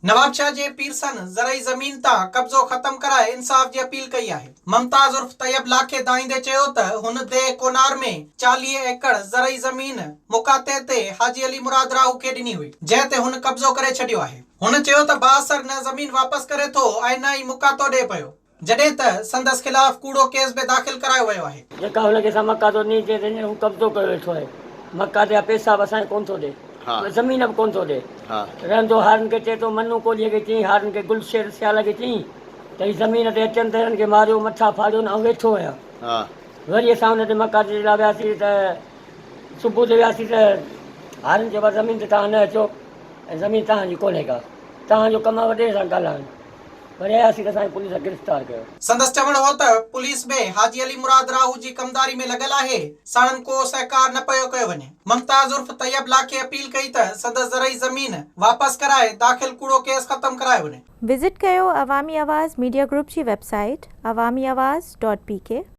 نوابشاهه جي پيرسن زرعي زمين تان قبضو ختم ڪرائي انصاف جي اپيل ڪئي آهي. ممتاز عرف طيب لاکي دانهيندي چيو ته هن ديهه ڪونار ۾ 40 ايڪڙ زرعي زمين مقاطعي تي حاجي علي مراد راهو کي ڏني هئي، جنهن تي هن قبضو ڪري ڇڏيو آهي. هن چيو ته بااثر نه زمين واپس ڪري ٿو ۽ نه ئي مقاطعو ڏئي پيو. جڏهن ته سندس خلاف ڪوڙو ڪيس به داخل ڪرايو ويو آهي. جيڪا هن کي اسان مڪاتو ڏني چي ته هينئر هو قبضو ڪيو ويٺو آهي مڪاتي جا پئسا به اسان کي ڪونه ٿو ڏي زمين به ڪونه ٿو ڏي رهندو هارين کي چئي ٿو منو ڪولهي کي چئين هارين کي گل شير سيال کي چئين ته هي زمين تي اچن ته هنن کي ماريو مٿا ڦاڙيو نه آئون ويٺو آهيان وري اسان هن تي مڪاتي جي لاء وياسين ته صبح تي وياسين ته هارين چيو بابا زمين تي توهان نه اچو ۽ زمين توهان جي ڪونهي ڪا توهان جو ڪم آهي وڏيري سان ڳالهائڻ وري آياسين ته اسان کي پوليس گرفتار ڪيو. سندس چوڻ هو ته پوليس به حاجي علي مراد راهو جي ڪمداري ۾ لڳل آهي، ساڻن ڪو سهڪار نه پيو ڪيو وڃي. ممتاز عرف طيب لاکي اپيل ڪئي ته سندس زرعي زمين واپس ڪرائي داخل ڪوڙو ڪيس ختم ڪرايو وڃي. وزٽ ڪيو عوامي آواز ميڊيا گروپ جي web site Awami Awaz dot P K.